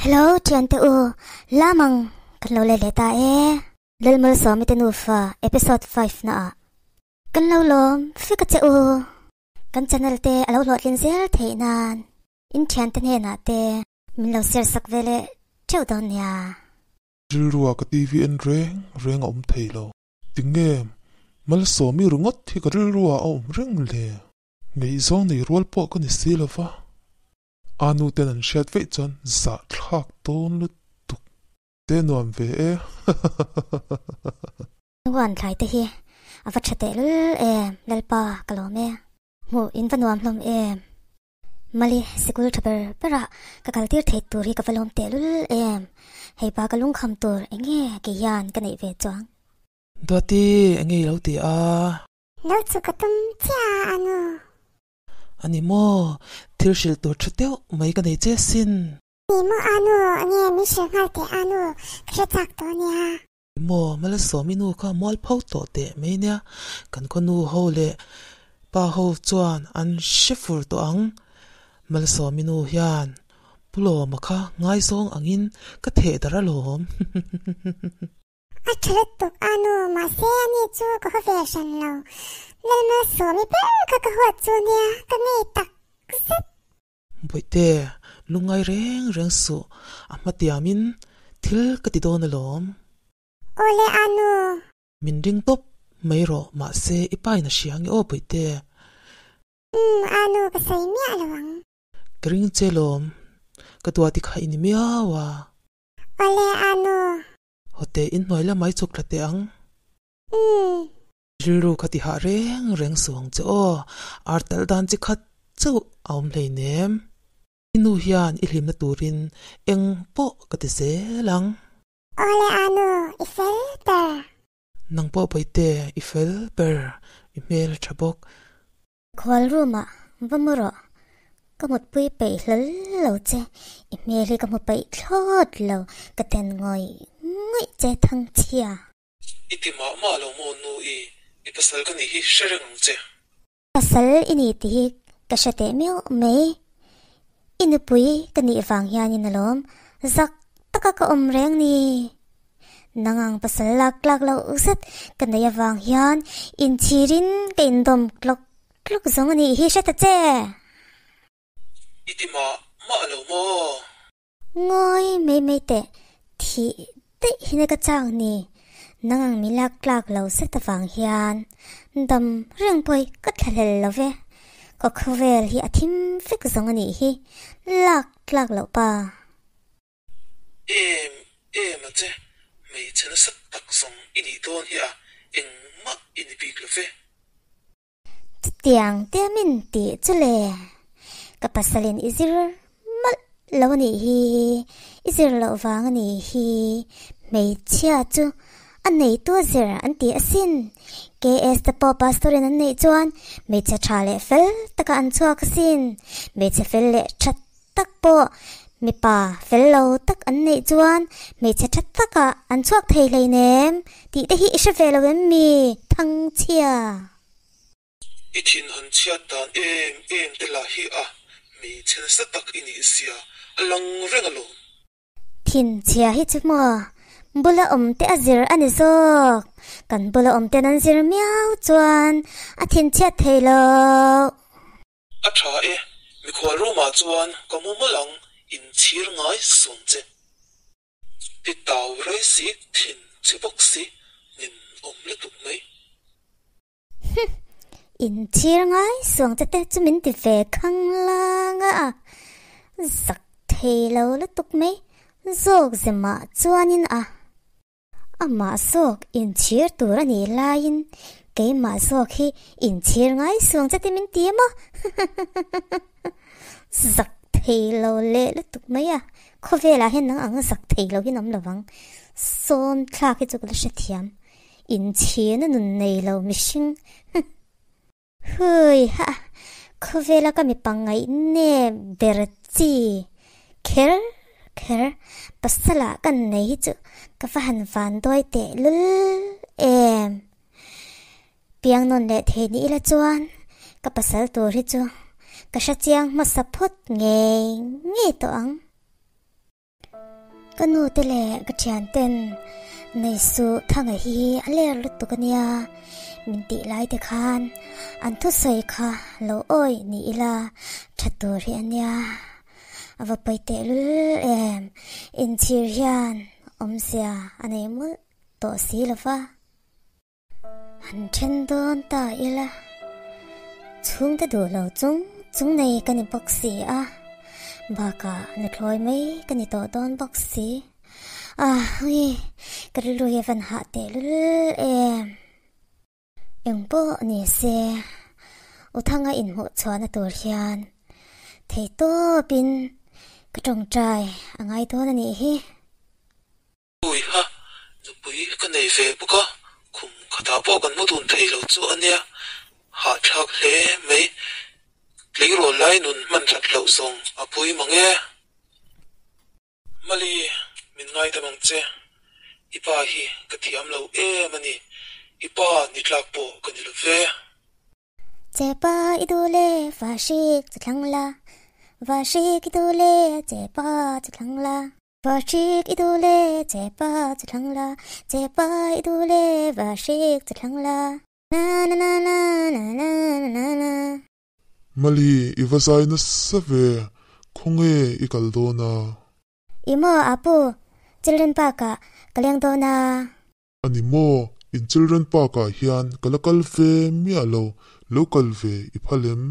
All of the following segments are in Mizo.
Hello thiante u, lamang kan lo let leh ta e. Lalmalsawmi te nufa episode 5 na ah kan lo lawm fek a che u. Kan channel te a lo hlawhtlin zel theih nan in thiante hnenah te min lo share sak ve leh theuh dawn nia. Rilrua ka TV en reng reng a awm thei lo. Tinge Malsawmi ringawt hi ka rilrua a awm reng le? Ngaihzawng nei rual pawh ka ni si lo va. A nu ten an hriat veih chuan zahthlak tawn lutuk te nuam ve e. Huan thlai te hi a va tha teh lul em Lalpa ka lawm e. Hmuh in va nuam hlawm em. Mali sikul tha ber ber ah ka kal tir thei tur hi ka va lawm teh lul em. Hei pa ka lungkham tur enge kei hian ka neih ve chuang. Duati enge i lo ti a? Lo chu ka tum chiah a anu. A ni maw? Thil hrilh tur tha deuh mai ka nei che sin. Ni maw anu, enge min hrilh nghal teh anu, ka hre chak tawh ania. Ni maw, Malsawmi nu kha mual pho tawh teh mai nia, kan khaw nu ho leh pa ho chuan an hre fur tawh ang. Malsawmi nu hian Pu Lawma kha ngaizawng angin ka theh darh alawm. A tha lutuk a nu, mahse a ni chu ka haw ve hran lo. Lalmalsawmi ber kha ka huat chu nia, ka ngei tak zet. Bawihte, lungngai reng reng suh, a hma tiamin thil ka ti dawn alawm. Awle a nu. Min ring tawp mai rawh, mahse i pa in a hria nge aw Bawihte. Umm, a nu ka sawi miah lo ang. Ka ring che lawm, ka duati kha i ni miau a. Awle a nu. Hawte in hnuai lamah i chhuk thla teh ang. Umm. Rilru kha ti hah reng reng suh ang che aw. Ar talh dan chi khat chauh a awm hleinem. I nu hian i hlimna turin eng pawh ka ti zel ang. Awle a nu, i fel ber. Nang pawh Bawihte, i fel ber, i hmel tha bawk. Khual room ah va mu rawh, ka mutpui peih hlawl lo che, i hmel hi ka hmu peih thlawt lo, ka ten ngawih ngawih che Thangchhia. I ti mah mah lo maw nu i, i pasal ka nih hi hre reng ang che. Pasal i ni tih hi ka hre teh meuh mai, i nupui ka nih vang hianin alawm zak taka ka awm reng ni. Nangang pasal lak tlak loh zet ka nei avang hian inchhirin ka indawm tlawk tlawk zawng a nih hi hre ta che. I ti mah mah lo maw? Ngawi mai mai teh, thih daih hi na ka chak ni. Nangang mi lak tlak lo zet avang hian dam reng pawh hi ka thlahlel lo ve. Ka khawvel hi a thim vek zawng a nih hi, lak tlak loh pa. Em em a che, hmeichhe nasa tak zawng i nih dawn hi a, engmah i ni bik lo ve. Chutiang te min tih chu le, ka pasalin i zir malh lo a nih hi, i zir loh vang a nih hi, hmeichhia chu a neitu a zir an ti asin. KS te pawh pastor in an neih chuan hmeichhe tha leh fel taka an chhuak asin, hmeichhe fel leh tha tak pawh mipa fel lo tak an neih chuan hmeichhe tha takah an chhuak thei hleinem tih te hi i hre ve lo em mi Thangchhia? I thin han chhiat dan em em te lah hi a hmeichhe nasa tak i nih zia a lang reng alawm. Thin chhia hi chu maw bula awm te a zir a ni zawk, kan bula awm ten an zir miau chuan a thin chhiat thei loh. A tha e, mikhual room ah chuan ka mu mawlh ang, inchhir ngai sung che. Ti tau rei si, thin che bawk si, nin awm lutuk mai. Hum, inchhir ngai suang che te chu min ti ve khang lang a, zak thei lo lutuk mai, zawk zemah chuanin a. Amah zawk inchhir tur a nih laiin keimah zawk hi inchhir ngai suang che ti min ti maw? Zak thei lo leh lutuk mai a, khawvelah hian nang ang zak thei lo hi an awm lo vang. Sawn thlak hi chu ka la hrethiam, inchhirna nun nei lo mihring. Hui ha, khawvela ka mi pangngaih nep ber chi kher kher pasala ka nei hi chu ka va han van dawi teh lul em. Piang nawn leh thei ni ila chuan ka pasal tur hi chu ka hre chiang hmasa phawt ngei ngei tawh ang. Ka nu te leh ka thian ten nei suh thanga hi a ler lutuk ania min tih lai te khan an thusawi kha lo awi ni ila tha tur hi ania. A va pawi tehlul em, inchhir hian awmzia a nei mawlh tawh si lo va. Han then dawn ta ila, chhungte duh lo chung chung nei ka ni bawk si a, bakah nuthlawi mai ka ni tawh dawn bawk si. Ah, ui, ka rilru hi a van hah tehlul em. Eng pawh ni se, U Thanga inhmuh chhuahna tur hian thei tawpin ka tawngtai a ngai dawn a nih hi. Puiha, nupui ka nei ve bawk a, khum khatah pawh kan mu dun thei lo chu a nia, hahthlak hle mai. Tleirawl lai nun hman that loh zawng a pui mang e. Mali, min ngaidam ang che. I pa hi ka thiam lo em a ni. I pa ni tlak pawh ka ni lo ve. Chepa i duh le vahrik chu thlang la, vahrik i duh le chepa chu thlang la. Vahrik i duh le chepa chu thlang la, chepa i duh le vahrik chu thlang la. Na na na na na na na na. Mali, i va zai nasa ve, khawnge i kal dawn a? I maw Apu, Children Park ah ka leng dawn a. A ni maw, in Children Park ah hian ka la kal ve miah lo, lo kal ve i phal em?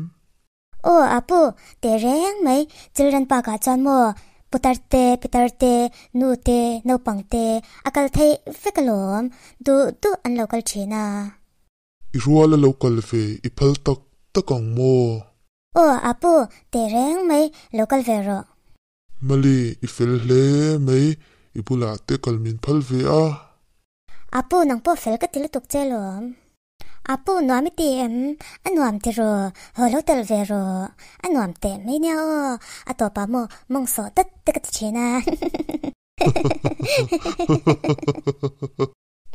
Aw Apu, teh reng mai, Children Park ah chuan maw putar te, pitar te, nu te, naupang te a kal theih vek alawm, duh duh an lo kal thin a. I rual a lo kal ve i phal tak tak ang maw? Aw Apu, teh reng mai, lo kal ve rawh. Mali, i fel hle mai, i bulah te kal min phal ve a. Apu, nang pawh fel ka ti lutuk che lawm. Apu, nuam i ti em? A nuam ti rawh, haw lo tel ve rawh. A nuam teh mai nia aw, a tawpah maw mawng sawh dat te ka ti thin a.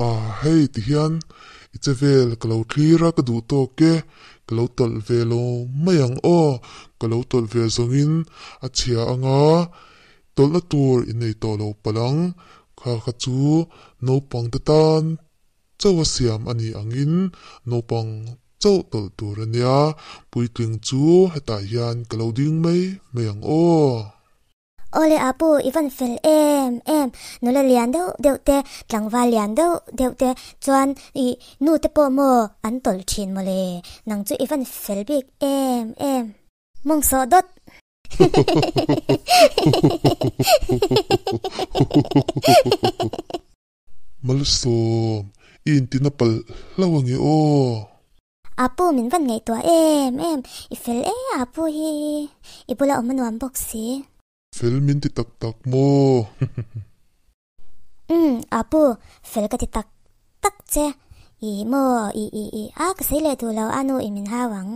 Ah hei ti hian i che vel ka lo thlir a ka duh tawk e, ka lo tawlh ve lo mai ang aw, ka lo tawlh ve zawngin a chhia anga tawlhna tur i nei tawh lo palh ang, kha kha chu naupang te tan chauh a siam a nih angin naupang chauh tawlh tur a nia, puitling chu hetah hian ka lo ding mai mai ang aw. Awle Apu, i van fel em em, nula lian deuh deuh te, tlangval lian deuh deuh te chuan i nu te pawh maw an tawlh thin mawle, nang chu i van fel bik em em. Mawng sawh dawt. Malsawm, i intina palh hlauh ange aw. Apu min van ngaihtuah em em, i fel e Apu hi, i bula awm a nuam bawk si. Fel min ti tak tak maw? Umm Apu, fel ka ti tak tak che, i maw i i i a ka sawi leh duh lo a nu i min hau ang.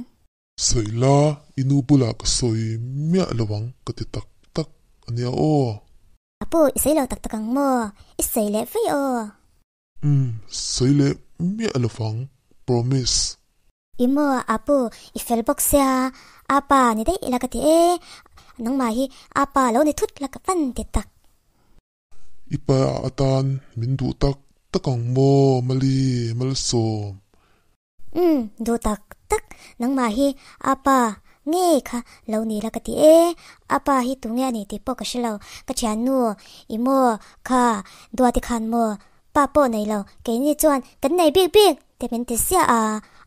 Sawi la, i nu bulah ka sawi miah lo ang ka ti tak tak a nia aw. Apu, i sawi lo tak tak ang maw? I sawi leh vaih aw. Umm, sawi leh miah lo vang, promise. I maw Apu, i fel bawk sia, Apa ni daih ila ka ti e, nangmah hi Apa lo ni thut la ka pan ti tak. I pa atan min duh tak tak ang maw Mali, Malsawm. Umm, duh tak tak, nangmah hi Apa ngei kha lo ni la ka ti e, Apa hi tunge a ni tih pawh ka hre lo, ka thiannu i maw kha Duati khan maw pa pawh nei lo, keini chuan kan nei bik bik te min ti ziah a,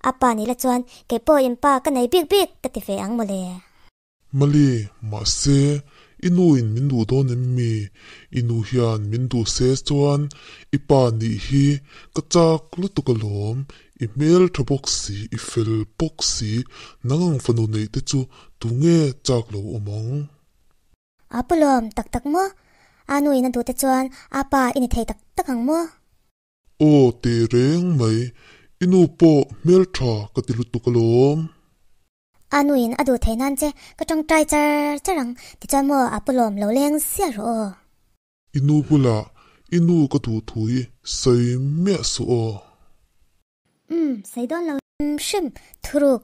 Apa ni la chuan kei pawh in pa ka nei bik bik ka ti ve ang mawle. Mali, mahse, i nu in min duh dawn em mi? I nu hian min duh se chuan i pa nih hi ka chak lutuk alawm, i hmel tha bawk si, i fel bawk si, nang ang fanu neih te chu tunge chak lo awm ang? A pu lawm tak tak maw? A nu in a duh te chuan a pa i ni thei tak tak ang maw? Aw teh reng mai, i nu pawh hmel tha ka ti lutuk alawm. A nuin a duh theih nan che ka tawngtai char char ang tichuan maw a pu lawm lo leng ziah rawh aw. I nu bulah i nu ka duh thu hi sawi miah suh aw. Umm sawi dawn lo hrim thuruk.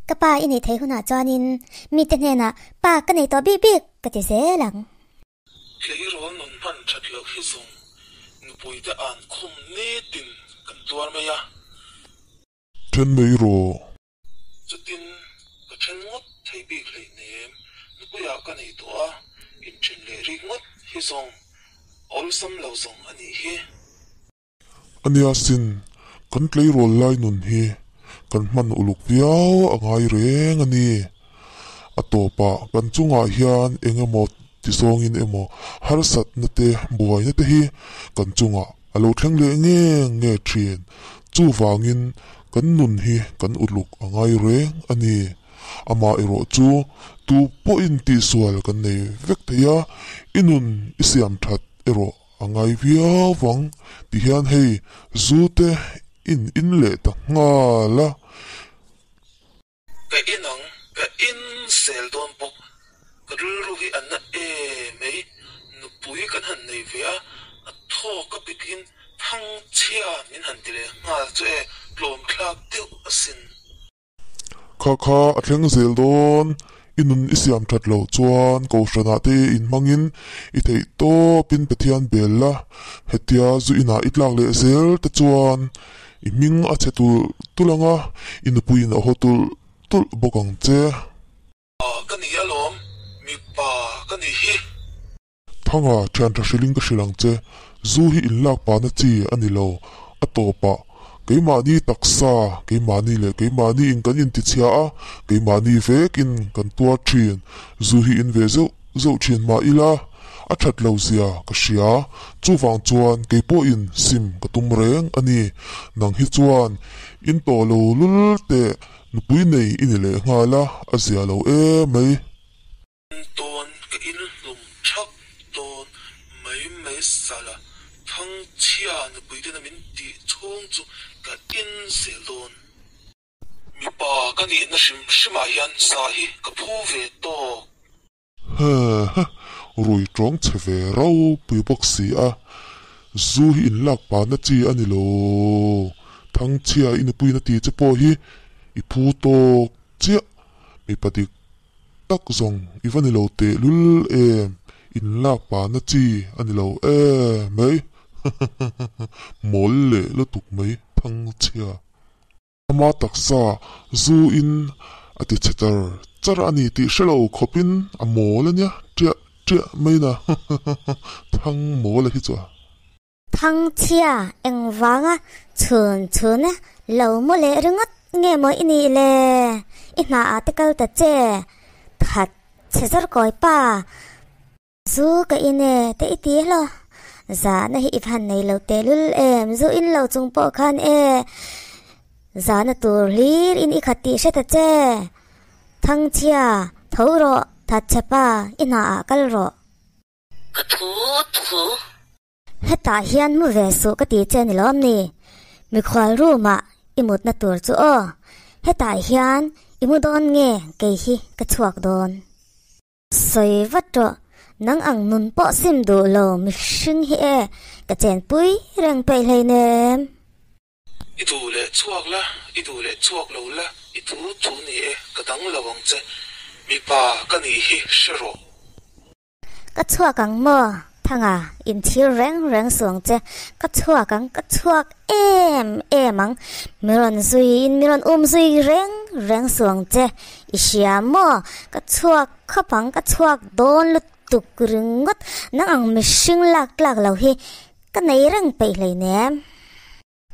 Ka pa i neih theih hunah chuanin mite hnenah pa ka nei tawh bik bik ka ti zel ang. Tleirawl nun hman that loh hi zawng nupuite an khum nitin kan tuar mai a. Then mai rawh. Chutin ka then ngawt thei bik hleinem, nupuiah ka nei tawh a, inthen leh rik ngawt hi zawng awlsam lo zawng a nih hi. Ania sin, kan tleirawl lai nun hi kan hman uluk viau a ngai reng a ni. A tawpah kan chungah hian eng emaw ti zawngin emaw harsatna te buaina te hi kan chungah a lo thleng leh nge nge thin. Chuvangin kan nun hi kan uluk a ngai reng a ni. Amaherawh chu tu pawhin tihsual kan nei vek thei a, i nun i siam that erawh A ngai viau vang ti hian hei zu te in in leh ta nghal a. Ka in ang, ka in sel dawn bawk. Ka rilru hi a na em mai. Nupui kan han nei ve a, a thawk a pikin thang chhia min han ti leh nghal chu e, tlawm thlak deuh asin. Kha kha a thleng zel dawn, i nun i siam that loh chuan Kohhranah te inhmangin i theih tawpin Pathian bel la, hetia zu inah i tlak leh zel te chuan i hming a chhe tulh tulh ang a, i nupuiin a haw tulh tulh bawk ang che. Pa ka ni alawm, mipa ka nih hi. Thanga, thian tha hrilhin ka hrilh ang che, zu hi inlak pahna chi a ni lo, a tawpah, keimahni taksa, keimahni leh keimahni in kan intichhia a, keimahni vekin kan tuar thin, zu hi in ve zeuh zeuh thin mah ila, a that lo zia ka hria, chuvang chuan keipawhin sim ka tum reng a ni, nang hi chuan in tawh lo lul teh nupui nei i ni leh nghal a, a zia lo emai. Dawn ka inhlum thak dawn mai mai sala Thangchhia nupui tena min tih chhung chu ka in zel dawn. Mipa ka nihna hrim hrimah hian sa hi ka phu ve tawk. He he, rui tawng chhe ve ropui bawk si a, zu hi inlak pahna chi a ni lo. Thangchhia i nupuina tih che pawh hi i phu tawk chiah, mipa dik Tak zawng i va ni lo teh lul em, in lak pahna chi a ni lo em mai mawl leh lutuk mai thang chhia. Ama taksa zu in a ti chhe char char a ni tih hre lo khawp in a mawl a nia ṭiah ṭiah mai na thang mawl a hi chu a. Thangchhia engvanga chhun chhuna lo mu leh ringawt nge maw i nih le? I hna ah te kal ta che, that chhe zawr kawi pa. Zu ka in e te i ti hlaw. Zahna hi i van nei lo tehlul em, zu in lo chung pawh khan e. Zahna tur hlir in i khat tih hre ta che. Thangchhia, tho rawh, that chhe pa, i hna ah kal rawh. Ka thu thu. Hetah hian mu ve suh ka ti che ni lawm ni? Mikhual room ah i mutna tur chu aw. Hetah hian i mu dawn nge kei hi ka chhuak dawn. Sawi vat rawh, nang ang nun pawh sim duh lo mihring hi e, ka chenpui reng peih hleinem. I duh leh chhuak la, i duh leh chhuak lo la, i thu thu ni e, ka dang lo ang che. Mipa ka nih hi hre rawh. Ka chhuak ang maw? Thanga, inchhir reng reng suh ang che. Ka chhuak ang, ka chhuak em em ang. Mi rawn zui in mi rawn um zui reng reng suh ang che. I hria maw? Ka chhuak khawp ang, ka chhuak dawn lutuk ringawt. Nang ang mihring lak tlak lo hi Ka nei reng peih hleinem.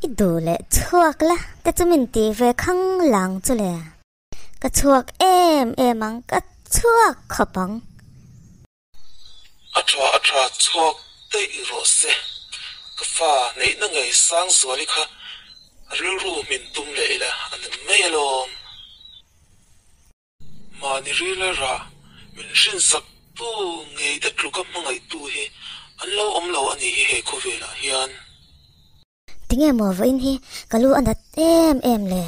I duh leh chhuak la te chu min tih ve khang lang chu le. Ka chhuak em em ang, ka chhuak khawp ang. A tha a tha chhuak daih rawh se. Ka fa neihna ngei Sangzuali kha rilru min tum leh ila a ni mai alawm. Mahni rila rah min hrinsak tu ngei te tluka hmangaihtu hi an lo awm lo a nih hi he khawvelah hian. Tinge maw vawiin hi ka lu a nat em em le?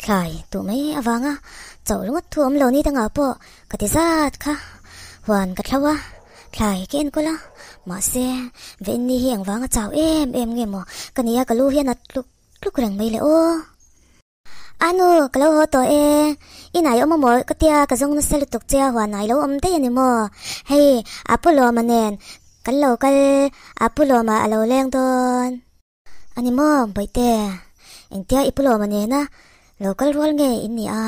Thlai tuh mai avanga chauh ringawt thu awm lo ni dangah pawh ka ti zat kha. Huan ka thlo a, thlai ka enkawl a, mahse vawiin ni hi engvanga chau em em nge maw ka nia ka lu hi a nat tluk tluk reng mai le aw. Anu, ka lo haw tawh e. Inah i awm a maw? Ka tia, ka zawng nasa lutuk che a, huanah i lo awm daih a ni maw? Hei, a pu Lawma nen kan lo kal, a pu Lawma a lo leng dawn. A ni maw, Bawihte? Engtia i pu Lawma nena lo kal rual nge in nih a?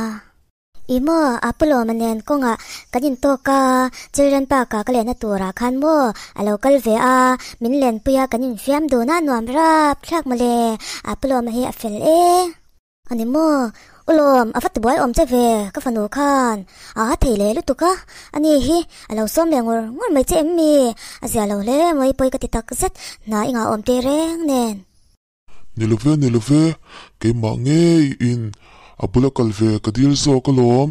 I maw, a pu Lawma nen kawngah kan intawk a, Children Park-ah ka lehna turah khan maw a lo kal ve a, min lenpui a kan infiam dun a, nuam rap thlak mawle, a pu Lawma hi a fel e. A ni maw, U Lawm, a va tibuai awm che ve, ka fanu khan a thei leh lutuk a, ani hi a lo sawm leh ngawr ngawr mai che em mi? A zia lo hle mai, pawi ka ti tak zet, hna i ngah awm teh reng nen. Ni lo ve, ni lo ve, keimah ngei in a bula kal ve ka dil zawk alawm,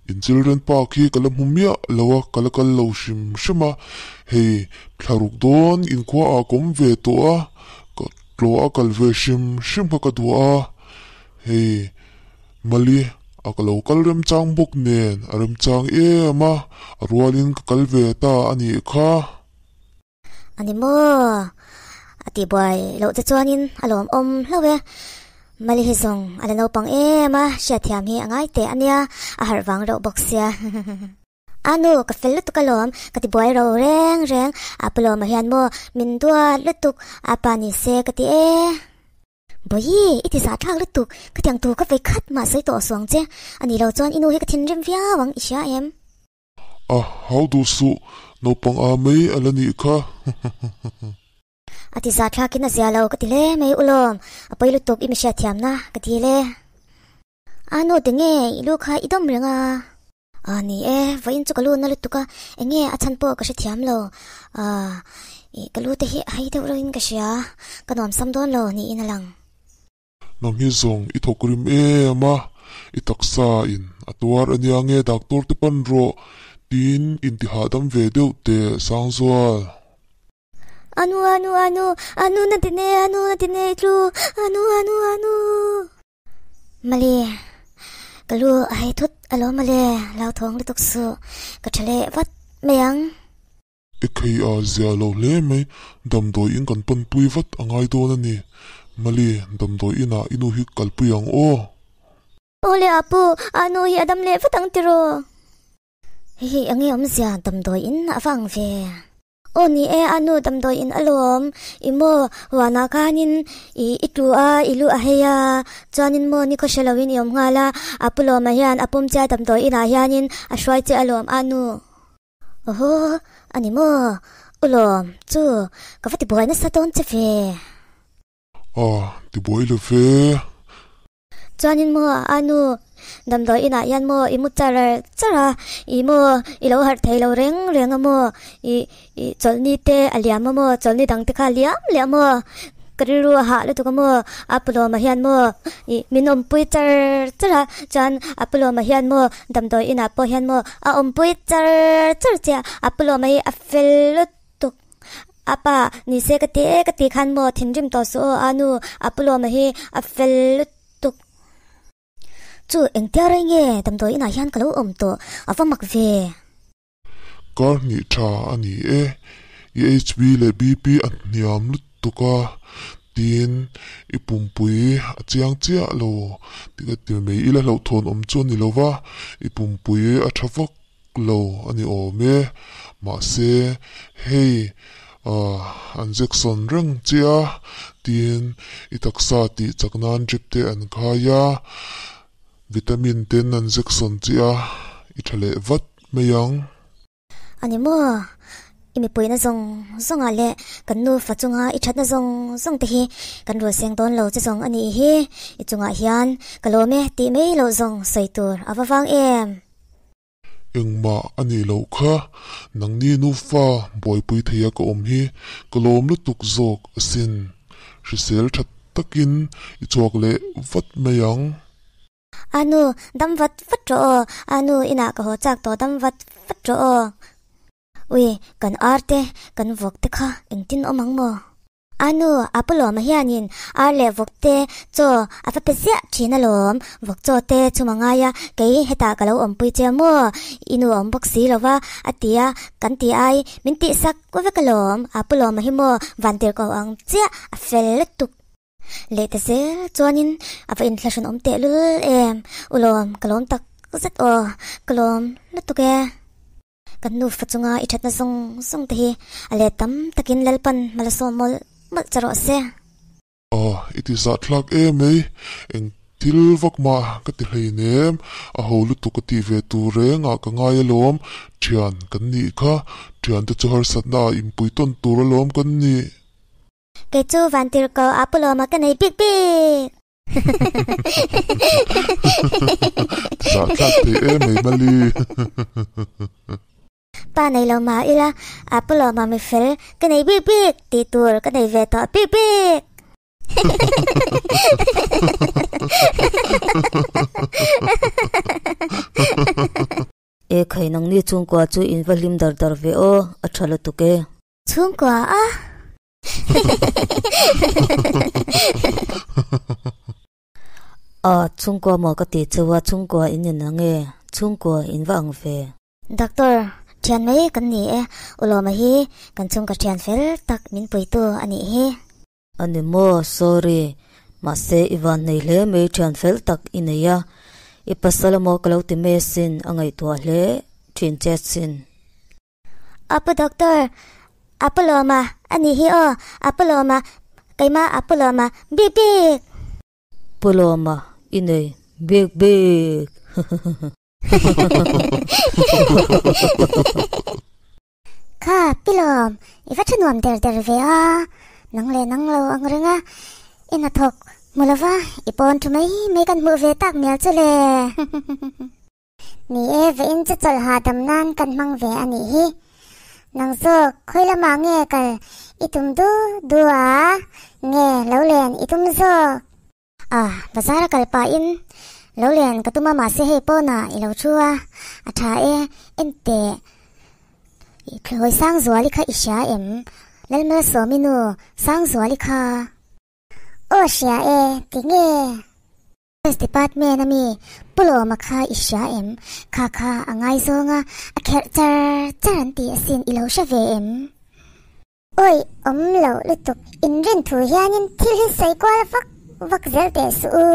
in children park hi ka la hmu miah lo a, ka la kal lo hrim hrim a, hei thlaruk dawn inkhua ah ka awm ve tawh a, ka tlawh a kal ve hrim hrim kha ka duh a, hei Mali a ka lo kal remchang bawk nen a remchang em a, a rualin ka kal ve ta a nih kha. A ni maw? A tih buai loh che chuanin a lawmawm hlauh e. Mali hi zawng a la naupang em a, hriatthiam hi a ngai teh a nia, a harh vang reuh bawk sia. A nu, ka fel lutuk alawm, ka ti buai ro reng reng, a pu lawmah hian maw min duat lutuk, a pa ni se ka ti e. Bawihi, i ti zah thlak lutuk, ka tiang tur ka vei khat mah sawi tawh suang che, a nih loh chuan i nu hi ka thinrim viau ang, i hria em? A hau duh suh, naupang a mai a la nih kha. A ti zah thlakin a zia lo ka ti hle mai ulawm, a pawi lutuk i mi hriatthiamna ka dil e. A nu ti nge i lu kha i dawm reng a? A ni e, vawiin chu ka lu na lutuk a, eng nge a chhan pawh ka hrethiam lo. A, i ka lu te hi a hai deuh reuhin ka hria, ka nuamsam dawn lo niin a lang. Nang hi zawng i thawk rim em a, i taksa in a tuar a nia nge doctor te pan rawh tiin inti hahdam ve deuh teh Sangzual. Anu anu anu anu na tine anu na tine i tlu anu anu anu. Mali ka lu a hei thut alawm mawle hlauthawng lutuk suh ka tha leh vat mai ang. I khei a zia lo hle mai, damdawi in kan panpui vat a ngai dawn a ni. Mali, damdawi inah i nu hi kalpui ang aw. Aw le Apu, a nu hi a dam leh vat ang tiraw? Hei hi enge awmzia damdawi in a va ang ve? Aw ni e, a nu damdawi in alawm. I maw huanah khanin i i tlu a, i lu a hei a, chuanin maw ni khaw hre loin i awm nghal a, Apu lawmah hian a pawm che a damdawi inah hianin a hruai che alawm a nu. Aw, a ni maw? U lawm, chu ka va tibuai nasa dawn che ve. A, tibuai lo ve. Chuanin maw, a nu, damdawi inah hian maw i mu char char a, i maw i lo harh thei lo reng reng a maw, i i chawlhni te a liam a maw, chawlhni dang te kha a liam leh a maw, ka rilru a hah lutuk a maw, a pu lawmah hian maw i min awmpui char char a, chuan a pu lawmah hian maw Damdawi inah pawh hian maw a awmpui char char che a, a pu lawm hi a fel lutuk. A pa ni se ka ti e ka ti khan maw thinrim tawh suh aw a nu, a pu lawma hi a fel lutuk. Chu engtia rei nge damdawi inah hian ka lo awm tawh a va mak ve. Kar hnih tha a ni e, i HB leh BP a hniam lutuk a, tiin i pumpui a chiang chiah lo tih ka ti mai. I la hlauhthawn awm chu a ni lo va, i pumpui a tha vak lo a ni awm e. Mahse, hei an injection reng che a, tiin i taksa tih chak nan drip te an khai a, vitamin ten an injection che a, i tha leh vat mai ang. A ni maw? I mipuina zawng zawngah leh kan nufa chunga i thatna zawng zawng te hi kan rul seng dawn lo che zawng a nih hi. I chungah hian ka lawm e tih mai loh zawng sawi tur a va vang em? Engmah a nih loh kha, nangni nufa buaipui theia ka awm hi ka lawm lutuk zawk asin. Hrisel that takin i chhuak leh vat mai ang. A nu, dam vat vat rawh aw. A nu, inah ka haw chak tawh dam vat vat rawh aw. Ui, kan ar te, kan vawk te kha engtin awm ang maw? A nu, a pu lawma hianin ar leh vawk te chaw a va pe ziah thin alawm. Vawk chaw te chhum a ngai a, kei hetah ka lo awmpui che maw? I nu a awm bawk si lo va, a ti a, kan ti ai, min tihsak vek alawm. A pu lawma hi maw vantirhkoh ang chiah a fel lutuk. Leh ta zel chuanin a va inthlahrun awm teh lul em. U lawm, ka lawm tak zet aw, ka lawm lutuk e. Kan nufa chunga i thatna zawng zawng te hi a let tam takin Lalpan hmala sawm mawlh mawlh che rawh se. Aw, i ti zahthlak em mai, eng thil vak mah ka ti hleinem, a ho lutuk ka tih ve tur reng ah ka ngai alawm, thian kan nih kha, thiante chu harsatna ah inpui tawn tur alawm kan nih. Kei chu Vantirhko ah pu lawma ka nei bik bik. Ti zahthlak thei em mai Mali. Pa nei lo mah ila a pu lawma mi fel ka nei bik bik tih tur ka nei ve tawh bik bik. E khai nangni chhungkua chu in va hlim dar dar ve aw, a tha lutuk e. Chhungkua a. A, chhungkua maw ka ti cheu a, chhungkua in in ang e, chhungkua in va ang ve. Doctor, thian mai kan ni e, U Lawma hi kan chhungkaw thian fel tak min puitu a nih hi. A ni maw, sorry, mahse i van nei hle mai thian fel tak i nei a, i pasal amaw ka lo ti mai asin, a ngaihtuah hle thin che asin. Apu Doctor, Apu Lawma a nih hi aw, Apu Lawma, keimah Apu Lawma, bik bik! Pu Lawma i nei bik bik. Kha Pilawm, i va tha nuam der der ve a, nang leh nang lo ang reng a, i hnathawk hmu lova i pawn thu mai mai kan hmuh ve tak mial chu le. Ni e, ve in chu chawlh hahdam nan kan hmang ve a nih hi. Nang zawk khawi lamah nge kal i tum du du a, nge lo len i tum zawk? A, bazar a kal pahin lo len ka tum a mahse hei pawnah i lo thu a, a tha e, enteh i thlawi Sangzuali kha i hria em? Lalmalsawmi nu Sangzuali kha. Aw hria e, tinge? Forest department a mi Pu Lawma kha i hria em? Kha kha a ngaizawng a, a kherh char char an ti asin i lo hre ve em? Awi awm loh lutuk inrin thu hianin thil hi sawi kual vak vak zel teh suh u,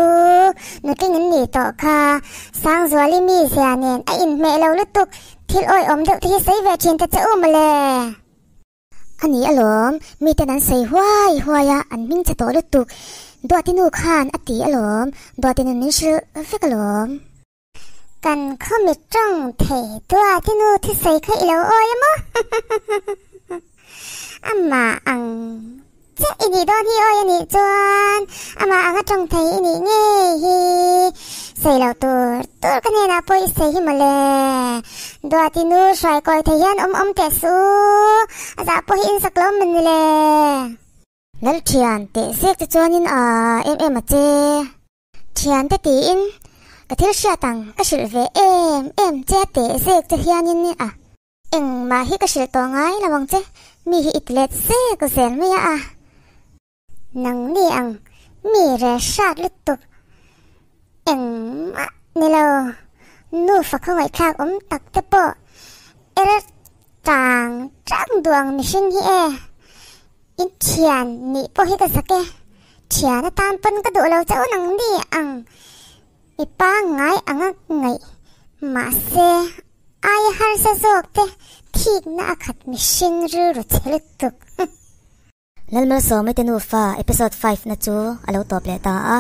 nutling in nih tawh kha Sangzuali mizia nen a inhmeh lo lutuk thil awi awm deuh te hi sawi ve thin ta che u mawle. A ni alawm, miten an sawi huai huai a, an hming che tawh lutuk Duati nu khan a ti alawm, Duati nun min hrilh vek alawm. Kan khawmi tawng thei Duati nu thusawi kha i lo awi a maw? Amah ang che i nih dawn hi awi a nih chuan amah anga tawng thei i nih ngei hi sawi loh tur tur ka hnenah pawh i sawi hi mawle. Duati nu hruai kawi thei hian awm awm teh suh u, a zah pawh hi in sak lo maw ni le? Lal thian teh zek che chuanin a em em a che. Thiante tiin ka thil hriat ang ka hrilh ve em em che a teh zek che hianin a engmah hi ka hrilh tawh ngai lo ang che, mi hi i ti let zek zel mai a a. Nangni ang mi rel hrat lutuk engmah ni lo, nufa khawngaihthlak awm tak te pawh er tang tang duh ang mihring hi e. In thian nih pawh hi ka zak e. Thian atan pawn ka duh lo chauh nang ni ang i pangngai anga ngaih. Mahse, aia harsa zawk te thikna a khat mihring rilru che lutuk. Lalmalsawmi te nufa episode 5 na chu a lo tawp leh ta a,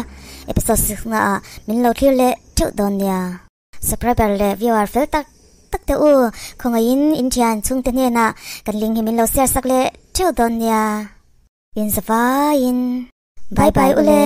episode 6 na ah min lo thlir leh theuh dawn nia. Subscriber leh viewer fel tak tak te u, khawngaihin in thian chhungte hnenah kan link hi min lo share sak leh theuh dawn nia. In zavaiin bye bye ule.